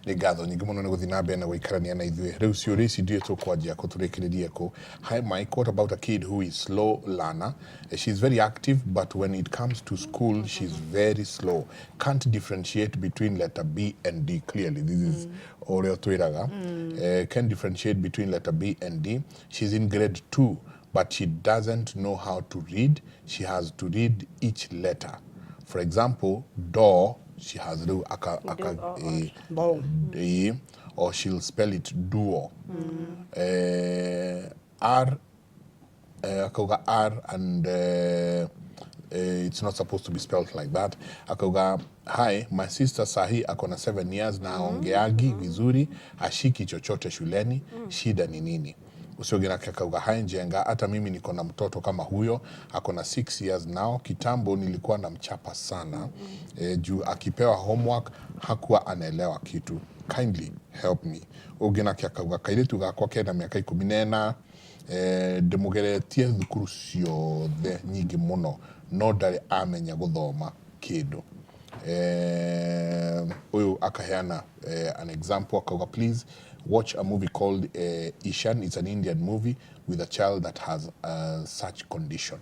Nĩ ngatho nyingĩ mũno nĩ gũthiĩ na mbere na gũikarania na ithuĩ. Rĩu ciũria ici ndiũĩ tũkwanjia kũ, tũrĩkĩrĩrie kũ. Hi Mike, what about a kid who is slow learner? She's very active, but when it comes to school, she's very slow. Can't differentiate between letter B and D clearly. This is ũrĩa ũtwĩraga. Can differentiate between letter B and D. She's in grade 2, but she doesn't know how to read. She has to read each letter. For example, door, she has rĩu aka Bo. Or she'll spell it duo. R, akauga R and it's not supposed to be spelled like that. Akauga, "Hi, my sister sahi ako na 7 years na aongeagi vizuri, hashiki chochote shuleni, shida ni nini?" Ũcio ũngĩ nake akauga, "Hi Njenga, hata mimi niko na mtoto kama huyo, ako na 6 years now. Kitambo nilikuwa namchapa sana juu akipewa homework hakuwa anaelewa kitu. Kindly help me." Ũngĩ nake akauga, "Kairĩtu gakwa kena mĩaka 14, ndĩmũgeretie thukuru ciothe nyingĩ mũno no ndarĩ amenya gũthoma kĩndũ." Ũyũ akaheana an example, akauga, "Please watch a movie called Ishan. It's an Indian movie with a child that has such condition,"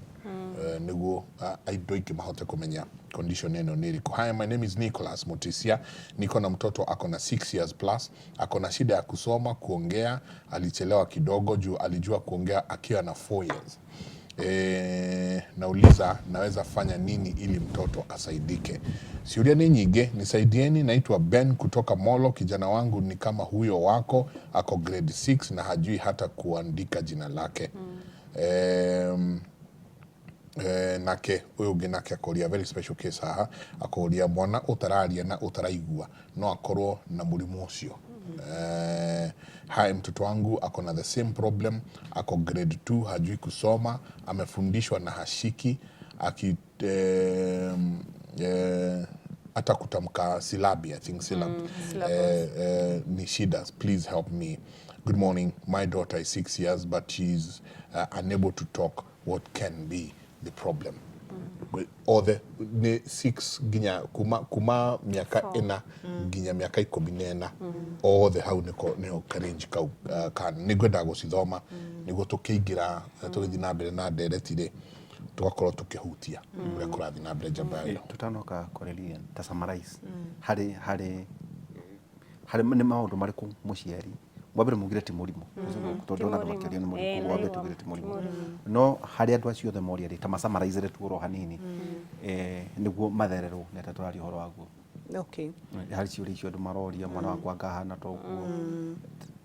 nĩguo andũ aingĩ mahote kũmenya condition ĩno nĩ ĩrĩkũ. "Hi, my name is Nicholas Mutisia. Niko na mtoto ako na 6 years plus, ako na shida ya kusoma, kuongea alichelewa kidogo juu alijua kuongea akiwa na 4 years. Nauliza naweza fanya nini ili mtoto asaidike? Ciũria nĩ nyingĩ, nisaidieni. Naitwa Ben kutoka Molo. Kijana wangu ni kama huyo wako, ako grade 6 na hajui hata kuandika jina lake." Nake ũyũ ũngĩ nake akoria, very special case haha, akoria mwana ũtararia na ũtaraigua no akorwo na mũrimũ ũcio. "Hi, mtoto wangu ako na the same problem, ako grade 2, hajui kusoma, amefundishwa na hashiki aki hata kutamka silabi, I think syllab, ni shida. Please help me. Good morning. My daughter is 6 years, but she's unable to talk. What can be the problem?" Othe nĩ 6 nginya kuma mĩaka 4 nginya mĩaka 14, othe hau nĩko nĩho karange kau. Kana nĩ ngwendaga gũcithoma nĩguo tũkĩingĩra, tũgĩthiĩ na mbere na ndereti rĩ, tũgakorwo tũkĩhutia ũrĩa kũrathiĩ na mbere njamba ĩyo. Tutanoka kwarĩria, ta summarize harĩ nĩ maũndũ marĩkũ mũciari wa mbere mugire ti mũrimũ, tondũ ndona andũ Ti makĩaria nĩ mũrimũ. mũrimũ, koguo wambe tugire ti Ti mũrimũ. Mũrimũ. No harĩ andũ acio othe moria rĩ, ta macamaraizĩre tu oro hanini, nĩguo mathererwo nĩ atĩa tũraria ũhoro waguo. Harĩ ciũria icio andũ maroria, mwana wakwa ngahana ta ũguo,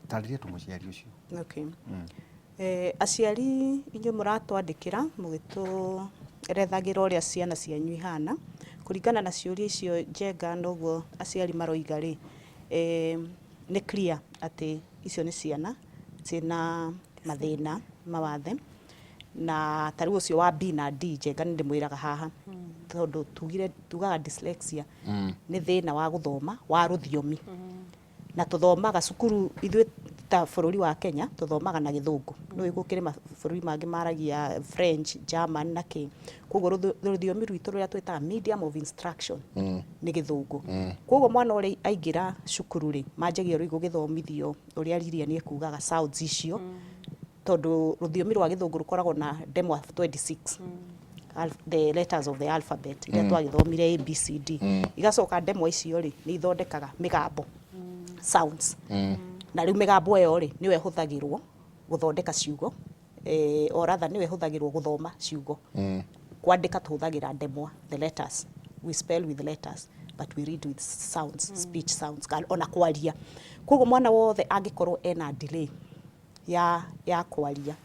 tarĩria tu mũciari ũcio. Okay. Aciari inyuĩ mũratwandĩkĩra mũgĩtũerethagĩra ũrĩa ciana cianyu ihana kũringana na ciũria icio Njenga, noguo aciari maroiga rĩ, nĩ clear atĩ icio nĩ ciana ciĩna mathĩna mawathe, na ta rĩu ũcio wa B na D, Njenga, nĩ ndĩmwĩraga haha tondũ tugire tugaga dyslexia nĩ thĩna wa gũthoma wa rũthiomi, na tũthomaga cukuru ithuĩ ta bũrũri wa Kenya tũthomaga na Gĩthũngũ. Nĩ gũkĩrĩ mabũrũri mangĩ maragia French, German na kĩ, koguo rũthiomi rwitũ rũrĩa twĩtaga medium of instruction nĩ Gĩthũngũ. Koguo mwana ũrĩa aingĩra cukuru rĩ, manjagia rĩu gũgĩthomithio ũrĩa Lilian ekugaga, sounds icio, tondũ rũthiomi rwa Gĩthũngũ rũkoragwo na ndemwa 26, the letters of the alphabet iria twagĩthomire, A B C D. Igacoka ndemwa icio rĩ, nĩ ithondekaga mĩgambo, sounds, na rĩu mĩgambo ĩyo rĩ, nĩyo ĩhũthagĩrwo gũthondeka ciugo, or rather nĩyo ĩhũthagĩrwo gũthoma ciugo. Kwandĩka tũhũthagĩra ndemwa, the letters. We spell with letters, but we read with sounds, speech sounds, kana ona kwaria. Koguo mwana wothe angĩkorwo ena delay ya kwaria,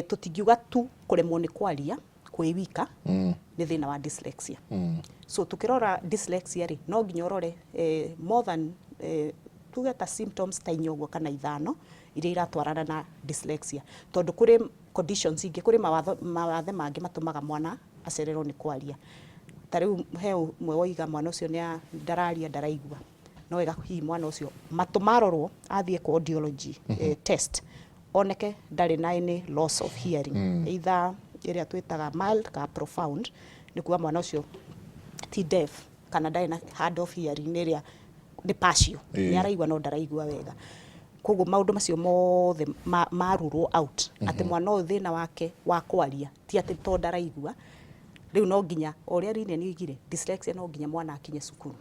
tũtingiuga tu kũremwo nĩ kwaria kwĩ wika nĩ thĩna wa dyslexia. So tukĩrora dyslexia rĩ, no nginya ũrore more than tuge ta symptoms ta 4 ũguo kana 5 iria iratwarana na dyslexia, tondũ kũrĩ conditions ingĩ, kũrĩ mawathe mangĩ matũmaga mwana acererwo nĩ kwaria. Ta rĩu he ũmwe woiga mwana ũcio nĩ ndararia, ndaraigua, no wega hihi mwana ũcio matũ marorwo, athiĩ kwa audiology test, oneke ndarĩ na any loss of hearing, either ĩrĩa twĩtaga mild kana profound, nĩ kuga mwana ũcio ti deaf kana ndarĩ na hard of hearing, nĩ ĩrĩa Nĩ partial. Ĩĩ. Nĩ araigua no ndaraigua wega. Koguo maũndũ macio mothe marurwo out atĩ mwana ũyũ thĩna wake wa kwaria ti atĩ to ndaraigua. Rĩu no nginya, o ũrĩa Lilian oigire, dyslexia no nginya mwana akinye cukuru.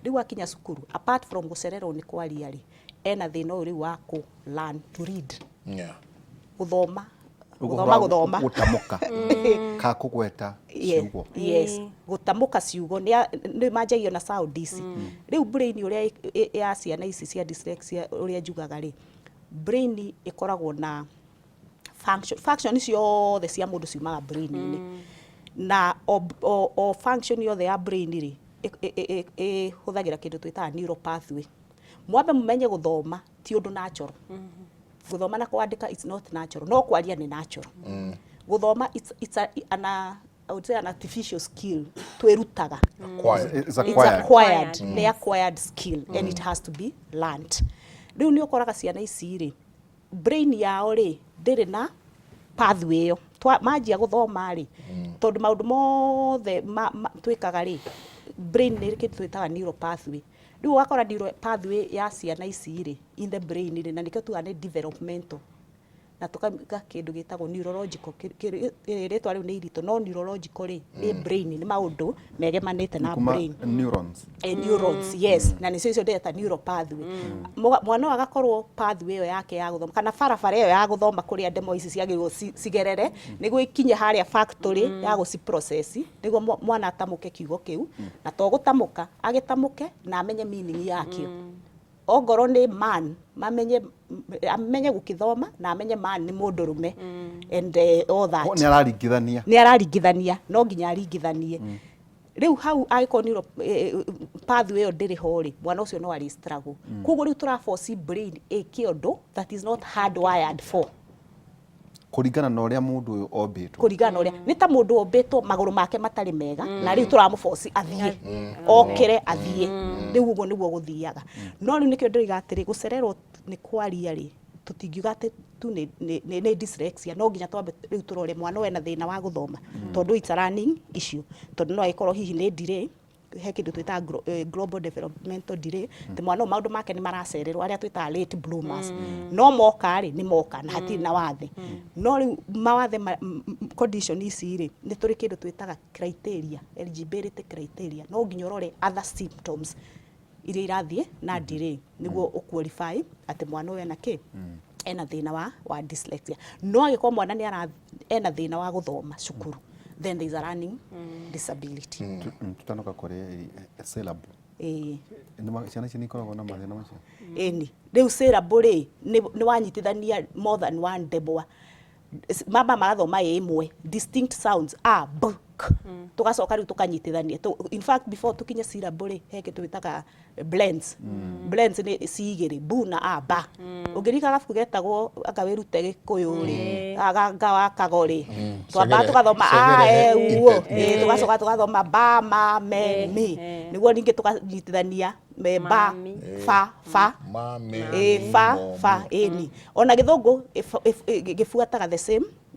Rĩu akinya cukuru, apart from gũcererwo nĩ kwaria rĩ, ena thĩna ũyũ rĩu wa kũ learn to read. Gũthoma. Gũthoma gũthoma. Gũtamũka ka kũgweta ciugo. Yes, gũtamũka ciugo nĩ manjagia na sound ici. Rĩu brain ũrĩa ya ciana ici cia dyslexia ũrĩa njugaga rĩ, brain ĩkoragwo na function, function ciothe cia mũndũ ciumaga brain-inĩ. Na o function yothe ya brain rĩ, ĩhũthagĩra kĩndũ twĩtaga neural pathway. Mwambe mũmenye gũthoma ti ũndũ natural. Gũthoma na kwandĩka it's not natural, no kwaria nĩ natural. Gũthoma it's a, an, I would say an artificial skill twĩrutaga. Acquired. It's It's acquired. acquired. Nĩ acquired skill and it has to be learned. Rĩu nĩ ũkoraga ciana ici rĩ, brain yao rĩ ndĩrĩ na pathway ĩyo. Manjia gũthoma rĩ, tondũ maũndũ mothe twĩkaga rĩ, brain nĩ kĩndũ twĩtaga neural pathway. Rĩu ũgakora neural pathway ya ciana ici rĩ, in the brain rĩ, na nĩkĩo tugaga nĩ developmental. Na tũkauga kĩndũ gĩtagwo neurological, rĩtwa rĩu nĩ iritũ, no neurological rĩ, nĩ brain, nĩ maũndũ megemanĩte na Kuma brain. Neurons. Neurons, yes. Na nĩcio icio ndĩreta neural pathway. Mwana ũyũ agakorwo pathway ĩyo yake ya gũthoma, kana barabara ĩyo ya gũthoma kũrĩa ndemo ici ciagĩrĩirwo cigerere, nĩguo ikinye harĩa factory ya gũci process, nĩguo mwana atamũke kiugo kĩu, na to gũtamũka, agĩtamũke na amenye meaning yakĩo. Ongorwo nĩ man, amenye gũkĩthoma na amenye man nĩ mũndũrũme. And all that. Nĩ araringithania. Nĩ araringithania, no nginya aringithanie. Rĩu hau angĩkorwo neural pathway ĩyo ndĩrĩ ho rĩ, mwana ũcio no arĩ struggle. Koguo rĩu tũra force brain ĩke ũndũ that is not hardwired for. Kũringana na ũrĩa mũndũ ũyũ ombĩtwo. Kũringana na ũrĩa, nĩ ta mũndũ ombĩtwo magũrũ make matarĩ mega, na rĩu tũramũforce athiĩ, okĩre athiĩ. Rĩu ũguo nĩguo gũthiaga. No rĩu nĩkĩo ndĩroiga atĩrĩ, gũcererwo nĩ kwaria rĩ, tũtingiuga atĩ tu nĩ dyslexia, no nginya twambe rĩu tũrore mwana ũyũ ena thĩna wa gũthoma, tondũ it's a learning issue, tondũ no agĩkorwo hihi nĩ delay, he kĩndũ twĩtaga global developmental delay, atĩ mwana ũyũ maũndũ make nĩ maracererwo, arĩa twĩtaga late bloomers. No moka rĩ, nĩ moka na hatirĩ na wathe. No rĩu mawathe condition ici rĩ, nĩ tũrĩ kĩndũ twĩtaga criteria, eligibility criteria, no nginya ũrore other symptoms iria irathiĩ na delay nĩguo ũqualify atĩ mwana ũyũ ena kĩ? Ena thĩna wa dyslexia. No angĩkorwo mwana nĩ ena thĩna wa gũthoma cukuru, then there is a learning disability. Tutanoka kũrĩ syllable. Ciana ici nĩ ikoragwo na mathĩna macio? Ĩni. Rĩu syllable rĩ, nĩ wanyitithania more than one ndemwa. Mama marathoma ĩ ĩmwe, distinct sounds, a, b, k. Tũgacoka rĩu tũkanyitithania. In fact, before tũkinye syllable rĩ, he kĩndũ twĩtaga blends. Blends nĩ ci igĩrĩ, bu na a, ba. Ũngĩrika gabuku getagwo anga wĩrute Gĩkũyũ rĩ, anga wa Kago rĩ, twambaga tũgathoma a, e, u, o, tũgacoka tũgathoma ba, ma, me, mi. Nĩguo ningĩ tũkanyitithania me, ba, fa, fa. Ma, me, mi, Fa, mo, fa, mu. Ni. Ona Gĩthũngũ gĩbuataga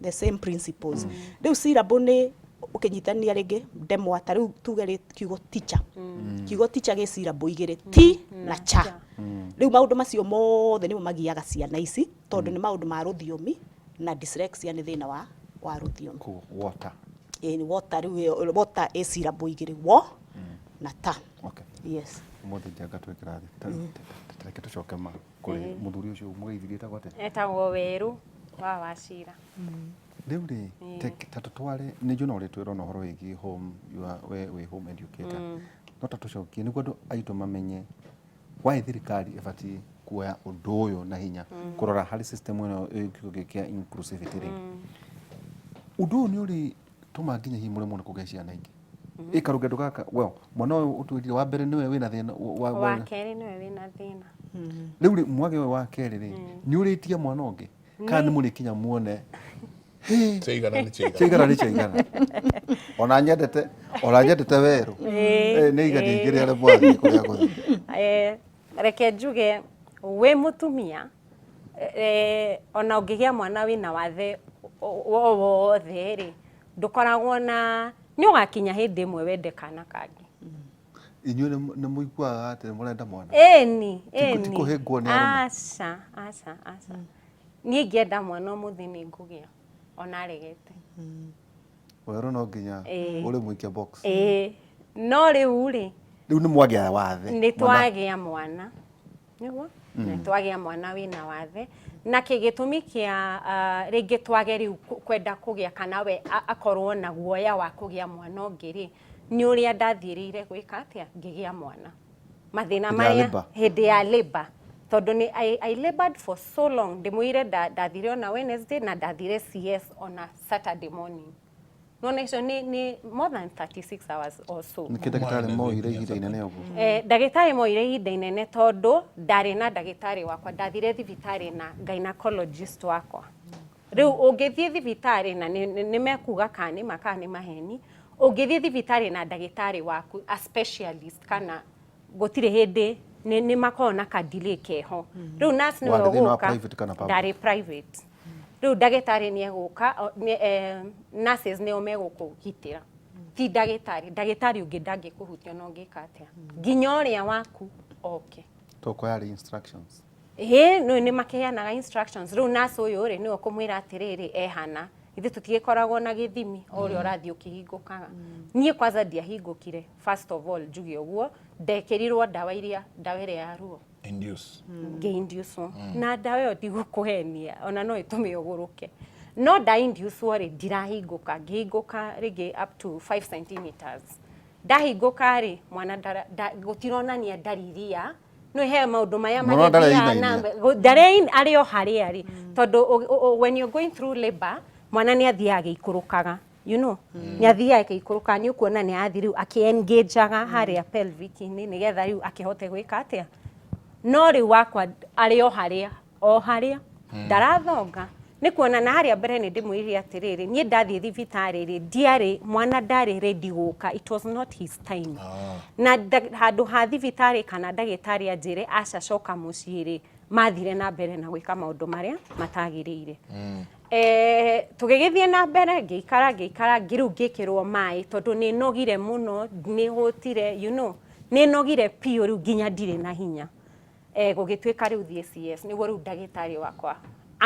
the same principles. Rĩu syllable nĩ ũkĩnyitania rĩngĩ ndemwa, ta rĩu tuge rĩ kiugo teacher. Kiugo teacher gĩ syllable igĩrĩ, ti na cha. Rĩu maũndũ macio mothe nĩmo magiaga ciana ici, tondũ nĩ maũndũ ma rũthiomi, na dyslexia nĩ thĩna wa rũthiomi. Koguo water. Ĩĩ, water rĩu ĩyo, water ĩ syllable igĩrĩ, wo na ta. Okay. Yes. Ũmũthĩ njanga twĩ kĩrathi. Ta reke tũcoke ma kũrĩ mũthuri ũcio mũgeithirie etagwo atĩa? Etagwo Werũ wa Wachira. Rĩu rĩ, ta tũtware, nĩ njũĩ no ũrĩtwĩra ona ũhoro wĩgiĩ home, you are, we wĩ home educator. No ta tũcokie nĩguo andũ aitũ mamenye why thirikari ĩbatiĩ kuoya ũndũ ũyũ na hinya kũrora harĩ system ĩno kiugo gĩkĩ kĩa inclusivity rĩ. Ũndũ ũyũ nĩ ũrĩtũma nginya hihi mũremwo nĩ kũgĩa ciana ingĩ. Ĩka rũgendo gaka, well, mwana ũyũ ũtwĩrire wa mbere nĩwe wĩna thĩna, Wa kerĩ nĩwe wĩna thĩna. Rĩu rĩ, mwage ũyũ wa kerĩ rĩ, nĩ ũrĩtia mwana ũngĩ? Kana nĩ mũrĩkinya muone? Chaigana nĩ chaigana. Chaigana nĩ chaigana. Ona nyendete, ona nyendete werũ. Nĩ igania igĩrĩ arĩa mwathiĩ kũrĩa gũthiĩ. Reke njuge wĩ mũtumia, ona ũngĩgĩa mwana wĩna wathe o wothe rĩ, ndũkoragwo na, nĩ ũgakinya hĩndĩ ĩmwe wende kana kangĩ. Inyuĩ nĩ mũiguaga atĩ nĩ mũrenda mwana? Ĩni. Ti Ĩni. kũhĩngwo nĩ arũme? Aca, aca, aca. Niĩ ingĩenda mwana ũmũthĩ nĩ ngũgĩa ona aregete. Werũ no nginya ũrĩ mũikia box. Ĩĩ, no rĩu rĩ, Rĩu nĩ mwagĩa wathe. Nĩ twagĩa mwana, nĩguo nĩ twagĩa mwana wĩna wathe, na gĩtũmi kĩa rĩngĩ twage rĩu kwenda kũgĩa kana we akorwo na guoya wa kũgĩa mwana ũngĩ rĩ, nĩ ũrĩa ndathiĩrĩire gwĩka atĩa ngĩgĩa mwana, mathĩna Hĩndĩ ya marĩa labour. Hĩndĩ ya labor, tondũ nĩ I labored for so long. Ndĩmwĩre ndathire ona Wednesday na ndathire CS ona Saturday morning. Nona icio nĩ more than 36 hours or so. Nĩkĩ ndagĩtarĩ moire ihinda inene ũguo? Ndagĩtarĩ moire ihinda inene tondũ ndarĩ na ndagĩtarĩ wakwa, ndathire thibitarĩ na gynecologist wakwa. Rĩu ũngĩthiĩ thibitarĩ na nĩ mekuga kana nĩ ma kana nĩ maheni, ũngĩthiĩ thibitarĩ na ndagĩtarĩ waku, a specialist, kana gũtirĩ hĩndĩ nĩ makoragwo na ka delay keho. Rĩu nurse nĩwe Warĩ thĩinĩ wa ũgũka. Private kana public? Ndarĩ private. Rĩu ndagĩtarĩ nĩ egũka, nurses nĩo megũkũgitĩra, ti ndagĩtarĩ. Ndagĩtarĩ ũngĩ ndangĩkũhutia ona ũngĩka atĩa, nginya ũrĩa waku oke. Toko yarĩ instructions. Ĩĩ, nĩ makĩheanaga instructions. Rĩu nurse ũyũ rĩ, nĩwe ũkũmwĩra atĩrĩrĩ, ehana ithuĩ tũtigĩkoragwo na gĩthimi o ũrĩa ũrathiĩ ũkĩhingũkaga. Niĩ kwanza ndiahingũkire. First of all, njuge ũguo, ndekĩrirwo ndawa iria, ndawa ĩrĩa ya ruo. Induce. Ngĩ-inducwo na ndawa ĩyo, ndigũkũhenia, ona no ĩtũme ũgũrũke. No nda-inducwo rĩ, ndirahingũka. Ngĩhingũka rĩngĩ up to 5 centimeters. Ndahingũka rĩ, mwana gũtironania ndariri ya no he maũndũ maya Mwana magĩthiaga ndareinaina. na mbere. Arĩ o harĩa arĩ, tondũ when you're going through labor, mwana nĩ athiaga agĩikũrũkaga, nĩ athiaga agĩikũrũkaga. Nĩ ũkuona nĩ athiĩ rĩu akĩ-engageaga harĩa pelvic-inĩ nĩgetha rĩu akĩhote gwĩka atĩa. No rĩu wakwa arĩ o harĩa, o harĩa, ndarathonga. Nĩ kuona na harĩa mbere nĩ ndĩmwĩrire atĩrĩrĩ, niĩ ndathiĩ thibitarĩ rĩ, ndiarĩ mwana, ndarĩ ready gũka. It was not his time. Na handũ ha thibitarĩ kana ndagĩtarĩ anjĩre aca, coka mũciĩ rĩ, mathire na mbere na gwĩka maũndũ marĩa matagĩrĩire. Tũgĩgĩthiĩ na mbere, ngĩikara, ngĩikara, rĩu ngĩkĩrwo maĩ tondũ nĩ nogire mũno, nĩ hũtire, nĩ nogire biũ, rĩu nginya ndirĩ na hinya. Gũgĩtuĩka rĩu thiĩ CS, nĩguo rĩu ndagĩtarĩ wakwa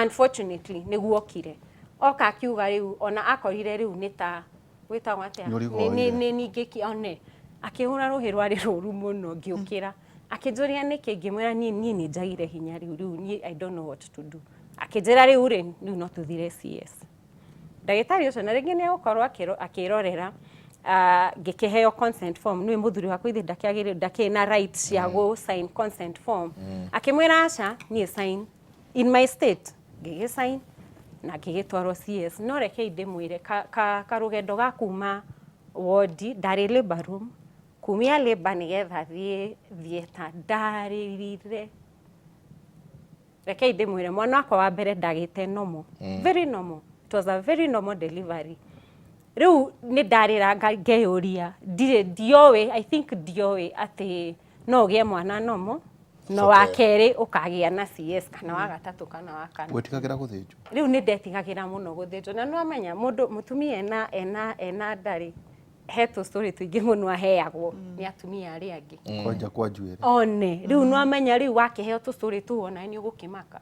unfortunately nĩguo okire, oka akiuga rĩu ona akorire rĩu nĩ ta gwĩtagwo atĩa. Nĩ ũrigoire. Nĩ ningĩ one akĩhũra rũhĩ rwarĩ rũru mũno. Ngĩũkĩra, akĩnjũria nĩkĩ, ngĩmwĩra niĩ nĩ njagire hinya rĩu, rĩu niĩ I don't know what to do. Akĩnjĩra rĩu rĩ, rĩu no tũthire CS. Ndagĩtarĩ ũcio na rĩngĩ nĩ egũkorwo akĩrorera. Ngĩkĩheo consent form. Nĩwe mũthuri wakwa ithe ndakĩagĩrĩire, ndakĩrĩ na right cia gũ sign consent form. Akĩmwĩra aca, niĩ sign in my state. Ngĩgĩ sign na ngĩgĩtwarwo CS. No rekei ndĩmwĩre karũgendo ga kuma wodi, ndarĩ labor room, kumia labor nĩgetha thiĩ theatre, ndarĩrire. Rekei ndĩmwĩre, mwana wakwa wa mbere ndagĩte normal, very normal. It was a very normal delivery. Rĩu nĩ ndarĩra ngeyũria, ndirĩ, ndioĩ, I think ndioĩ atĩ no ũgĩe mwana normal no wa kerĩ ũkagĩa na CS, kana wa gatatũ, kana wa kana. Wetigagĩra gũthĩnjwo? Rĩu nĩ ndetigagĩra mũno gũthĩnjwo. Na nĩwamenya mũndũ mũtumia ena ndarĩ he tũ story tũingĩ mũno aheagwo nĩ atumia arĩa angĩ. Kwanja kwa njuĩrĩ. One rĩu nĩwamenya, rĩu wakĩheo tũ story tũu ona nĩ ũgũkĩmaka.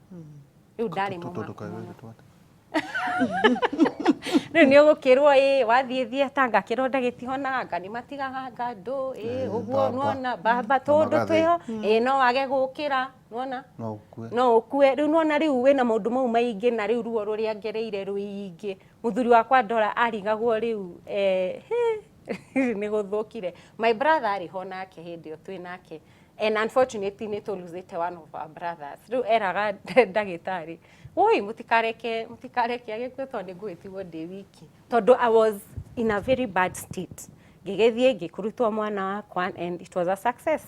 Rĩu ndarĩ Tondũ mũmaku kaĩ mũno. wĩgĩtwo atĩa? Rĩu nĩ ũgũkĩrwo ĩ wathiĩ theatre, ngakĩrwo gĩtihonaga, anga nĩ matigaga anga andũ ĩ ũguo. Mbamba. Nĩwona mbamba tũndũ Magathĩ. twĩho ĩ no wage gũkĩra, nĩwona. No ũkue. No ũkue. Rĩu nĩwona, rĩu wĩna maũndũ mau maingĩ, na rĩu ruo rũrĩa ngereire rũingĩ. Mũthuri wakwa ndora arigagwo rĩu, nĩ gũthũkire. My brother arĩ ho nake hĩndĩ ĩyo twĩ nake, and unfortunately nĩ tũlosete one of our brothers. Rĩu eraga ndagĩtarĩ, woi, mũtikareke, mũtikareke agĩkue tondũ nĩ ngũgĩtigwo ndĩ wiki, tondũ I was in a very bad state. Ngĩgĩthiĩ ngĩkurutwo mwana wakwa and it was a success.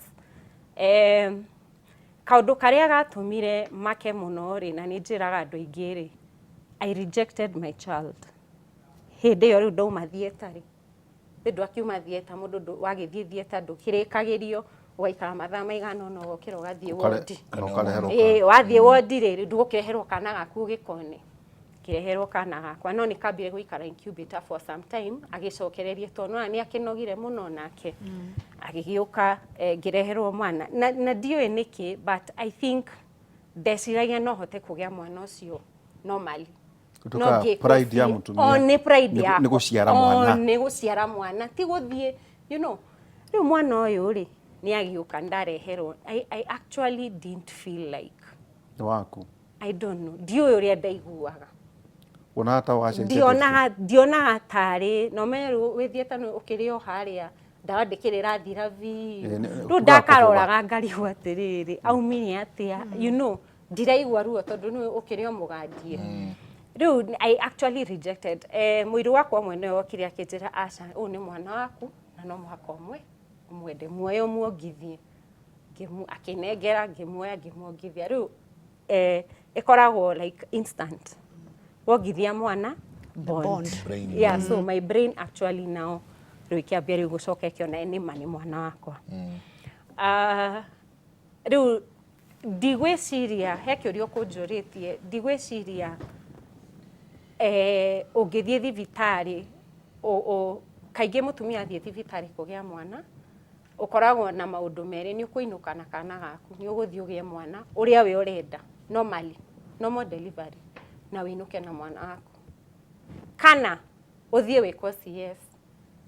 Kaũndũ karĩa gatũmire make mũno rĩ, na nĩ njĩraga andũ aingĩ rĩ, I rejected my child hĩndĩ ĩyo. Rĩu ndauma theatre rĩ, nĩ ndwakiuma theatre, mũndũ wagĩthiĩ theatre ndũkĩrĩkagĩrio, ũgaikara mathaa maigana ũna, ũgokĩra ũgathiĩ wodi. Na ũkareherwo. Ĩĩ, wathiĩ wodi rĩ, rĩu ndũgũkĩreherwo kana gaku ũgĩkone. Ngĩreherwo kana gakwa, no nĩ kambire gũikara incubator for some time agĩcokererie, tondũ nĩwona nĩ akĩnogire mũno nake. Agĩgĩũka, ngĩreherwo mwana na ndiũĩ nĩkĩ, but I think ndeciragia no hote kũgĩa mwana ũcio normally. No Gũtuĩkaga ngĩkwo pride ya biũ. mũtumia O nĩ pride yakwa. nĩ gũciara O mwana. nĩ gũciara mwana, ti gũthiĩ, you know. Rĩu mwana ũyũ rĩ, nĩ agĩũka ndareherwo. I actually didn't feel like Nĩ waku. I don't know, ndiũĩ ũrĩa ndaiguaga. Wonaga ta wacenjetie. Ndionaga tarĩ na ũmenye rĩu wĩ theatre nĩ ũkĩrĩ o harĩa, ndawa ndĩkĩrĩ ĩrathira biũ. Ĩ, Rĩu kũgakũhũga. Ndakaroraga ngarigwo atĩrĩrĩ, aumire atĩa, ndiraigua ruo tondũ nĩ ũkĩrĩ o mũgandie. Rĩu I actually rejected. Mũirũ wakwa ũmwe nĩwe wokire akĩnjĩra, aca, ũyũ nĩ mwana waku na no mũhaka ũmwe ũmwende, muoye ũmuongithie. Akĩnengera, ngĩmuoya, ngĩmuongithia. Rĩu ĩkoragwo like instant. Wongithia mwana, bond. Bond. Brain. Yeah, so my brain actually now rĩu ĩkĩambia rĩu gũcoka ĩkĩona nĩ ma nĩ mwana wakwa. Rĩu ndigwĩciria he kĩũria ũkũnjũrĩtie, ndigwĩciria ũngĩthiĩ thibitarĩ, kaingĩ mũtumia athiĩ thibitarĩ kũgĩa mwana, ũkoragwo na maũndũ merĩ, nĩ ũkũinũka na kana gaku, nĩ ũgũthiĩ ũgĩe mwana ũrĩa we ũrenda, normally, normal delivery, na wĩinũke na mwana waku. Kana ũthiĩ wĩkwo CS,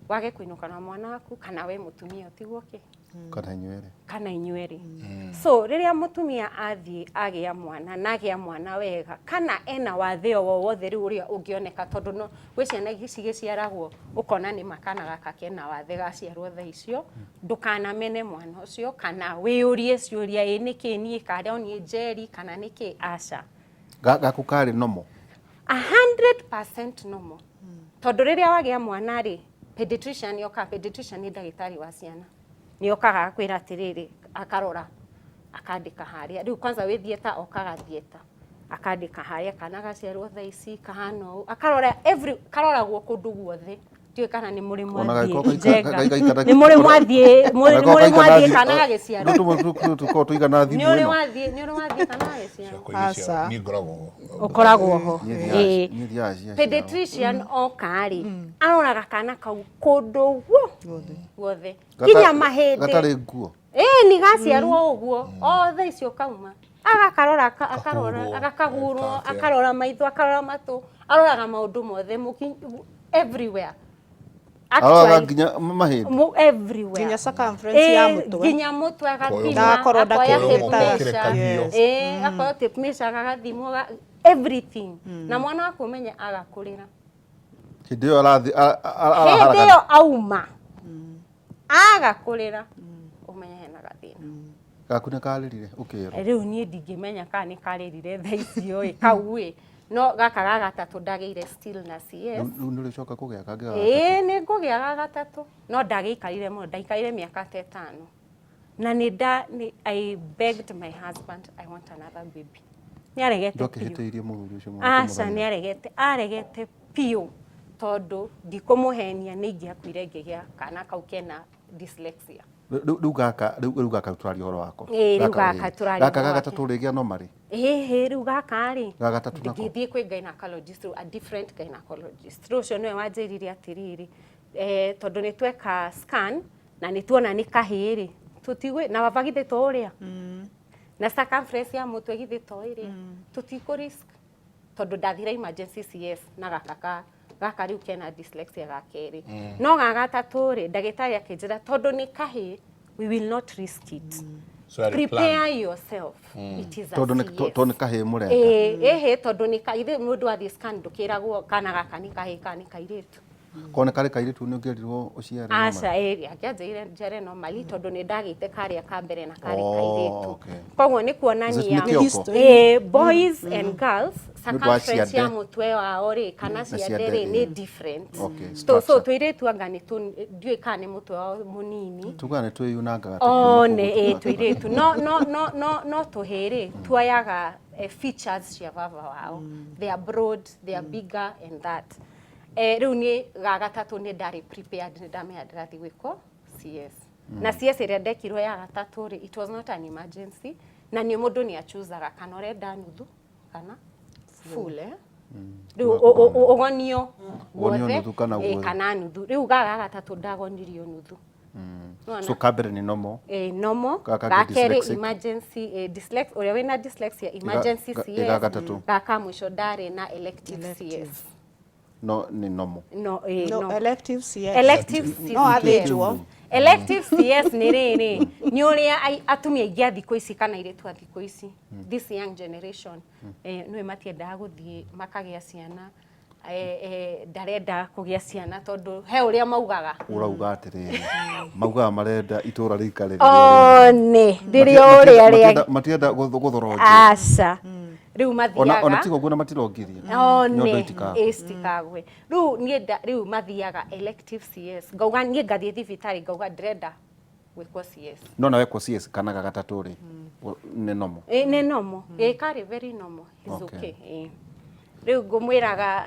wage kũinũka na mwana waku, kana we mũtumia ũtigwo kĩ? Kana inyuerĩ. Kana inyuerĩ. So rĩrĩa mũtumia athiĩ agĩa mwana na agĩa mwana wega, kana ena wathe o wothe rĩu ũrĩa ũngĩoneka, tondũ no gwĩ ciana cigĩciaragwo ũkona nĩ ma kana gaka kena wathe gaciarwo thaa icio, ndũkanamene mwana ũcio kana wĩyũrie ciũria, ĩ nĩkĩ niĩ karĩ niĩ Njeri kana nĩkĩ, aca. Gaku karĩ normal? 100% normal. Tondũ rĩrĩa wagĩa mwana rĩ, pediatrician nĩokaga, pediatrician nĩ ndagĩtarĩ wa ciana. Nĩokaga agakwĩra atĩrĩrĩ, akarora, akandĩka harĩa. Rĩu kwanza wĩ theatre okaga theatre. Akandĩka harĩa kana gaciarwo thaa ici, kahana ũũ. Akarora every, karoragwo kũndũ guothe. Ndiũĩ kana nĩ mũrĩ Ona mwathiĩ gagĩkorwo Njenga. gaikara Nĩ mũrĩ mwathiĩ, Ona nĩ mũrĩ gaikara mwathiĩ thĩ- kana gagĩciarwo. Nĩ tũkoragwo tũigana thimũ Nĩ ũrĩ ĩno. wathiĩ, nĩ ũrĩ wathiĩ kana gagĩciarwo. Ciakwa iria cia- Aca. niĩ ngoragwo Ũkoragwo ho. Niĩ Ĩĩ. niĩ thiaga ciaciarwo. Pediatrician oka rĩ, aroraga kana kau kũndũ guothe. Nginya mahĩndĩ. Gatarĩ nguo. Ĩĩ, nĩ gaciarwo ũguo, othe icio kauma. Agakarora, akarora, Kahurwo, agakahurwo, eka atĩa. akarora maitho, akarora matũ, aroraga maũndũ mothe, everywhere. Aroraga Actually, nginya mahĩndĩ. Everywhere. Nginya circumference ya mũtwe. Nginya mũtwe agathima, Ndagakorwo akoya ndakĩrĩte. tape measure. Yes. Akoya tape measure agathimwo everything. Na mwana waku ũmenye agakũrĩra. Hĩndĩ ĩyo arathi Hĩndĩ araharagana. ĩyo auma. Agakũrĩra. Ũmenye hena gathĩna. Gaku nĩ karĩrire ũkĩrwo. Rĩu niĩ ndingĩmenya kana nĩ karĩrire thaa icio ĩ, kau ĩ. No gaka ga gatatũ ndagĩire still na CS. Rĩu nĩ ũrĩcoka kũgĩa kangĩ ga gatatũ? Ĩĩ, nĩ ngũgĩa ga gatatũ. No ndagĩikarire mũno, ndaikarire mĩaka ta ĩtano. Na nĩ nda, nĩ, I begged my husband, I want another baby. Nĩ aregete biũ. Ndwakĩhĩtĩirie mũthuri ũcio mũno Aca, kũmũthaitha? nĩ aregete, aregete biũ. Tondũ ndikũmũhenia nĩ ingĩakuire ngĩgĩa kana kau kena dyslexia. Rĩu gaka, rĩu gaka tũraria ũhoro wako. Ĩĩ, rĩu Gaka, gaka ĩĩ. tũraria Gaka ũhoro ga wake. gatatũ rĩgĩa normally? Ĩhĩ, rĩu gaka rĩ, Ga gatatũ nako? ngĩthiĩ kwĩ gynecologist, rĩu a different gynecologist. Rĩu ũcio nĩwe wanjĩrire atĩrĩrĩ, tondũ nĩ tweka scan na nĩ tuona nĩ kahĩĩ rĩ, tũtigwĩ, na baba githĩ to ũrĩa? Na circumference ya mũtwe githĩ to ĩrĩa? Tũtikũ risk. Tondũ ndathire emergency CS na gaka ka gaka rĩu kena dyslexia ga kerĩ. No ga gatatũ rĩ, ndagĩtarĩ akĩnjĩra tondũ nĩ kahĩĩ, we will not risk it. So I Prepare plan. yourself. It is a Tondũ nĩ CS. tondũ nĩ kahĩĩ mũreka. Ĩĩ, ĩhĩ, tondũ nĩ ka, ithe mũndũ athiĩ scan ndũkĩragwo kana gaka nĩ kahĩĩ kana nĩ kairĩtu. Korwo nĩ karĩ kairĩtu nĩ ũngĩerirwo ũciare normally? Aca, ĩĩ, angĩanjĩrire njiare normally tondũ nĩ ndagĩte karĩa ka mbere na karĩ Oh, kairĩtu. okay. Koguo nĩ kuonania Nĩ kĩoko. History. Ĩĩ, boys and girls, Nĩ ũndũ wa circumference ya ciande. mũtwe wao rĩ, kana Na ciande ciande, rĩ, nĩ ĩĩ. different. Okay, So structure. tũirĩtu anga nĩ ndiũĩ kana nĩ mũtwe wao mũnini. Tugaga nĩ twĩyunangaga O, tũkiuma nĩ, kũu ĩĩ, tũirĩtu. No tũhĩĩ rĩ, tuoyaga features cia baba wao. They are broad, they are bigger and that. Rĩu niĩ ga gatatũ nĩ ndarĩ prepared, nĩ ndamenya ndĩrathiĩ gwĩkwo CS. Na CS ĩrĩa ndekirwo ya gatatũ rĩ, it was not an emergency, na nĩ mũndũ nĩ achuzaga kana ũrenda nuthu kana full, eh? Rĩu ũgonio Ũgonio guothe, nuthu kana guothe. Kana nuthu. Rĩu gaka gatatũ ndagonirio nuthu. Nĩwona? So kambere nĩ normal. Normal. Gaka Ga kangĩ kerĩ dyslexic. Emergency, ũrĩa wĩna dyslexia emergency CS. Ga gatatũ. Gaka mũico ndarĩ na elective CS. No nĩ normal. No, No, no. elective CS. Elective CS. No athĩnjwo. Elective CS nĩ rĩrĩ, nĩ ũrĩa atumia aingĩ a thikũ ici kana airĩtu a thikũ ici, this young generation, nĩwe matiendaga gũthiĩ makagĩa ciana, ndarenda kũgĩa ciana tondũ he ũrĩa maugaga. Ũrauga atĩrĩrĩ, maugaga marenda itũra rĩikare rĩrĩa One, rĩrĩa ũrĩa rĩa matienda gũthoronjwo. Aca. Rĩu Ona mathiaga. tiga ũguo na matirongithia. Nyondo One, itikagwe. Citikagwe. Rĩu niĩ rĩu mathiaga elective CS. Ngauga niĩ ngathiĩ thibitarĩ ngauga ndĩrenda gwĩkwo CS. No na wekwo CS kana ga gatatũ rĩ, nĩ normal. Nĩ normal. Karĩ very normal. It's okay. Rĩu ngũmwĩraga,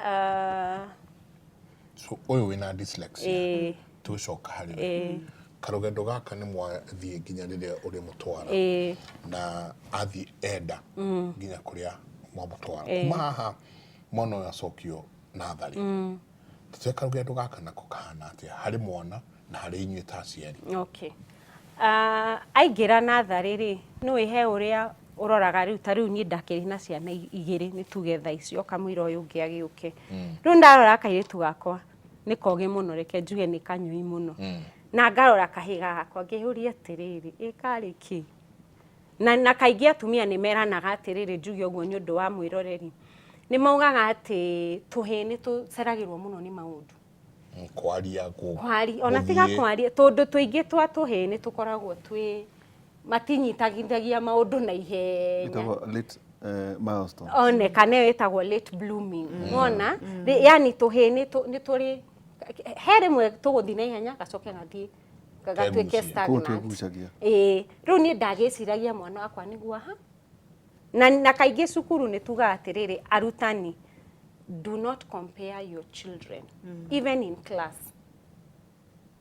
So ũyũ wĩna dyslexia, tũcoka harĩ we. Karũgendo gaka nĩ mwathiĩ nginya rĩrĩa ũrĩmũtwara. Na athiĩ enda nginya kũrĩa mwamũtwara. Kuma haha mwana ũyũ acokio natharĩ. Tũtue karũgendo gaka nako kahana atĩa harĩ mwana na harĩ inyuĩ ta aciari? Okay. Aingĩra natharĩ rĩ, nĩũĩ he ũrĩa ũroraga rĩu, ta rĩu niĩ ndakĩrĩ na ciana igĩrĩ nĩ tuge thaa icio kamũira ũyũ ũngĩ agĩũke. Rĩu ndarora kairĩtu gakwa nĩ kogĩ mũno, reke njuge nĩ kanyui mũno. Na ngarora kahĩga gakwa ngĩyũria atĩrĩrĩ, ĩ karĩ kĩ? Na kaingĩ atumia nĩ meranaga atĩrĩrĩ, njuge ũguo nĩ ũndũ wa mwĩroreri. Nĩ maugaga atĩ tũhĩĩ nĩ tũceragĩrwo mũno nĩ maũndũ. Kwaria, Kwaria, ona tiga gũthiĩ. kwaria, tondũ tũingĩ twa tũhĩĩ nĩ tũkoragwo twĩ matinyitagithagia maũndũ na ihenya. Ĩtagwo late, milestone. One, kana ĩyo ĩtagwo late blooming. Wona? Yani tũhĩĩ nĩ tũrĩ he rĩmwe tũgũthiĩ na ihenya gacoke gathiĩ gatuĩke Kegucie. stagnant. Kũu twegucagia. Rĩu niĩ ndagĩciragia mwana wakwa nĩguo aha. Na kaingĩ cukuru nĩ tugaga atĩrĩrĩ, arutani, do not compare your children, even in class.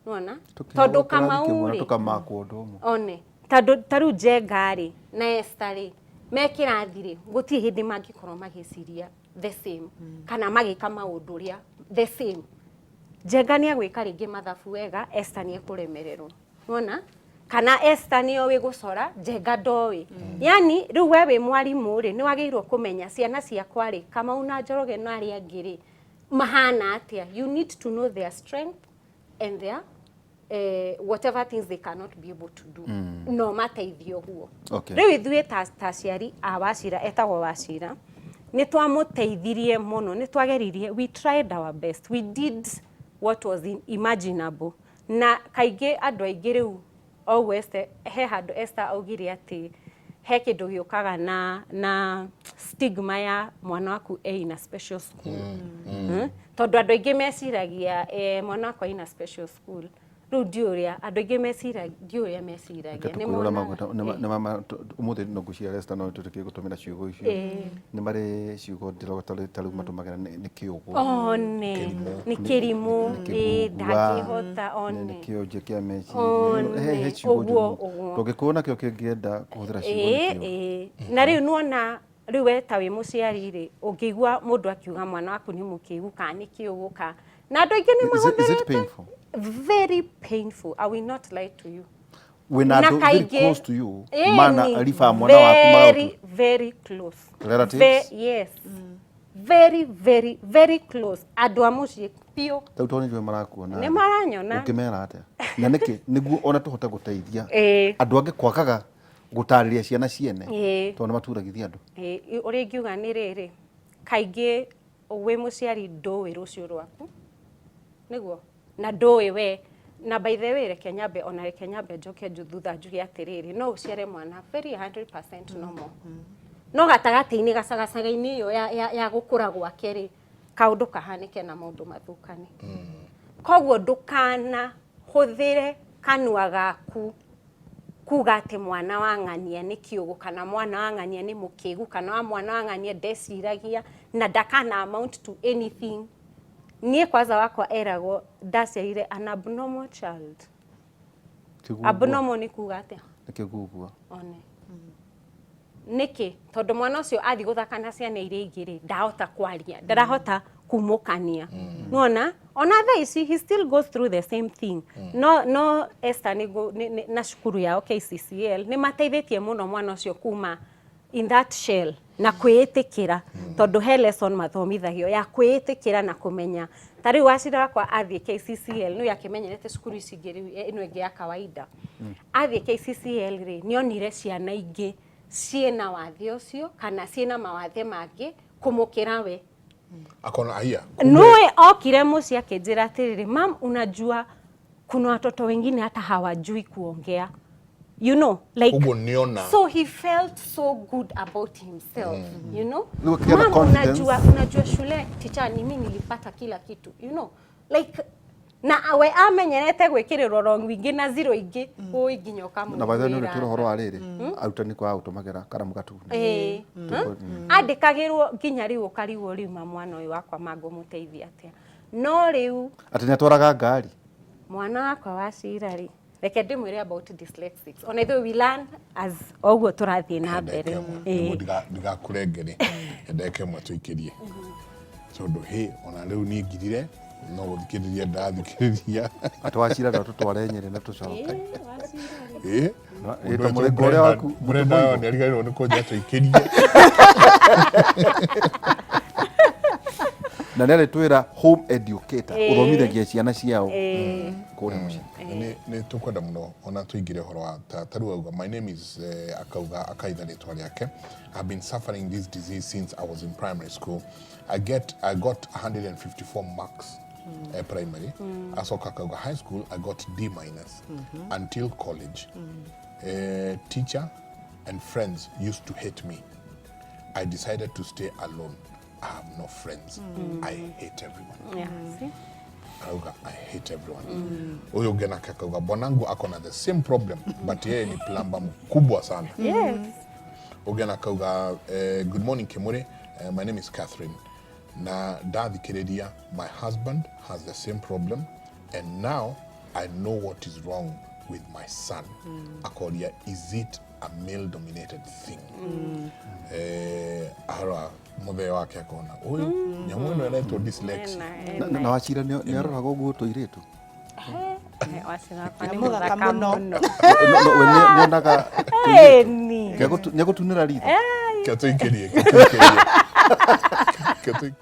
Nĩwona? Tũkĩheo Tondũ kĩrathi Kamau kĩmwe na rĩ, tũkamakwo ũndũ ũmwe. One, tondũ ta rĩu Njenga rĩ, na Esther rĩ, me kĩrathi rĩ, gũtirĩ hĩndĩ mangĩkorwo magĩciria the same, kana magĩka maũndũ ũrĩa the same. Njenga nĩ agwĩka rĩngĩ mathabu wega, Esther nĩ ekũremererwo. Nĩwona? Kana Esther nĩ oĩ gũcora, Njenga ndoĩ. Yani rĩu we wĩ mwarimũ rĩ, nĩ wagĩrĩirwo kũmenya ciana ciakwa rĩ, Kamau na Njoroge na arĩa angĩ rĩ, mahana atĩa. You need to know their strength and their whatever things they cannot be able to do. No mateithie ũguo. Rĩu ithuĩ ta aciari a Wachira, etagwo Wachira, nĩ twamũteithirie mũno, nĩ twageririe, we tried our best, we did what was imaginable. Na kaingĩ andũ aingĩ rĩu, o ũguo Esther, he handũ Esther augire atĩ he kĩndũ gĩũkaga na stigma ya mwana waku e in a special school. Tondũ andũ aingĩ meciragia, mwana wakwa in a special school. Rĩu ndiũĩ ũrĩa, andũ aingĩ meciragia, ndiũĩ ũrĩa meciragia. Reke Nĩ tũkwĩre ũrĩa monaga. makwĩta, nĩ ma, ũmũthĩ no ngwĩciria Esther no tũtĩkie gũtũmĩra ciugo icio. Nĩ marĩ ciugo derogatory ta rĩu matũmagĩra nĩ kĩũgũ. One, nĩ kĩrimũ, Nĩ kĩgungua, ndangĩhota, one. Nĩ kĩonje kĩa meciria. One, He ciugo ũguo, njũru. ũguo. Tũngĩkorwo nakĩo kĩngĩenda kũhũthĩra ciugo nĩ kĩo. Na rĩu nĩwona, rĩu we ta wĩ mũciari rĩ, ũngĩigua mũndũ akiuga mwana waku nĩ mũkĩgu kana nĩ kĩũgũ kana, na andũ aingĩ nĩ Is it mahũthĩrĩte. painful? Very painful. I will not lie to you. Wĩna Na andũ very kaingĩ close to you, mana riba mwana waku very, maũndũ. very close. Relatives? Yes. Very, very, very close. Andũ a mũciĩ biũ. Rĩu tondũ nĩ njũĩ marakuona. Nĩ maranyona. Ũngĩmera atĩa? Na nĩkĩ? Nĩguo ona tũhote gũteithia. Andũ angĩ kwagaga gũtarĩria ciana ciene. Tondũ nĩ maturagithia andũ. Ũrĩa ingiuga nĩ rĩrĩ, kaingĩ wĩ mũciari ndũĩ rũciũ rwaku. Nĩguo? Na ndũĩ we. Na by the way, reke nyambe, ona reke nyambe njoke thutha njuge atĩrĩrĩ, no ũciare mwana very 100% normal. No gatagatĩ-inĩ, gacagacaga-inĩ ĩyo ya gũkũra gwake rĩ, kaũndũ kahanĩke na maũndũ mathũkane. Koguo ndũkana hũthĩre kanua gaku kuga atĩ mwana wa ng'ania nĩ kĩũgũ, kana mwana wa ng'ania nĩ mũkĩgu, kana wa mwana wa ng'ania ndeciragia na ndakana amount to anything. Niĩ kwanza wakwa eragwo ndaciarire an abnormal child. Kĩgugua. Abnormal nĩ kuga atĩa? Nĩ kĩgugua. One. Nĩkĩ? Tondũ mwana ũcio athiĩ gũthaka na ciana iria ingĩ rĩ, ndahota kwaria, ndarahota kumũkania. Nĩwona? Ona thaa ici he still goes through the same thing. No no Esther nĩ na cukuru yao KCCL nĩ mateithĩtie mũno mwana ũcio kuma in that shell na kwĩĩtĩkĩra, tondũ he lesson mathomithagio ya kwĩĩtĩkĩra na kũmenya. Ta rĩu Wachira wakwa athiĩ KCCL, nĩũĩ akĩmenyerete cukuru ici ingĩ rĩu ĩno ĩngĩ ya kawaida. Athiĩ KCCL rĩ, nĩ onire ciana ingĩ ciĩna wathe ũcio kana ciĩna mawathe mangĩ kũmũkĩra we. Akona aya. Nũĩ okire mũciĩ akĩnjĩra atĩrĩrĩ, mam, unajua kuna watoto wengine hata hawajui kuongea. You know, like, Ũguo nĩona. So he felt so good about himself, you know. Rĩu akĩgĩa na Mam, confidence. unajua shule teacher ni mimi nilipata kila kitu, you know. Like na we amenyerete gwĩkĩrĩrwo wrong ingĩ na zero ingĩ ũĩ nginya Na by the way nĩ ũkamũiguĩra tũrĩ tha. ũhoro wa rĩrĩ arutani kwaga gũtũmagĩra karamu gatune. Ĩĩ. Andĩkagĩrwo nginya rĩu ũkarigwo rĩu ma mwana ũyũ wakwa mangũmũteithia atĩa. No rĩu Atĩ nĩ atwaraga ngari. Mwana wakwa wa cira rĩ, reke ndĩmwĩre about dyslexics. Ona ithuĩ we learn as oguo tũrathiĩ na mbere. Nĩguo ndigakũrengere, ndagĩka ĩmwe tũikĩrie, tondũ hĩ ona rĩu niĩ ngirire no gũthikĩrĩria ndathikĩrĩria. Atĩ wacira no tũtware Nyĩrĩ na tũcoke. Ĩ. Ĩ, ta mũrĩngo ũrĩa waku. Brenda nĩ ariganĩrwo nĩ kũnjĩra tũikĩrie. Na nĩ arĩtwĩra home educator ũthomithagia ciana ciao kũrĩa mũciĩ. Nĩ tũkwenda mũno ona tũingĩre ũhoro wa ta rĩu auga, my name is akauga akaitha rĩtwa rĩake. I've been suffering this disease since I was in primary school. I got 154 marks primary. Acoka akauga high school I got D minus until college. Teacher and friends used to hate me. I decided to stay alone. I have no friends. I hate everyone. Yeah, see? Akauga I hate everyone. Huyu ũngĩ nake akauga bwanangu ako na the same problem, but yeye ni plumber mkubwa sana. Ũngĩ nake akauga good morning Kimuri, my name is Catherine. Na ndathikĩrĩria, my husband has the same problem and now I know what is wrong with my son. Akoria, is it a male dominated thing? Arora mũthee wake akona ũyũ nyamũ ĩno ĩretwo dyslexia. Na wacira nĩ aroraga ũguo tũirĩtu. Wacira wakwa nĩ Nĩ mũthaka mũthaka mũno. mũno. We nĩonaga Ĩni. nĩegũtunĩra ritho. Kĩo tũikĩrie, kĩo tũikĩrie. Kĩo tũikĩrie.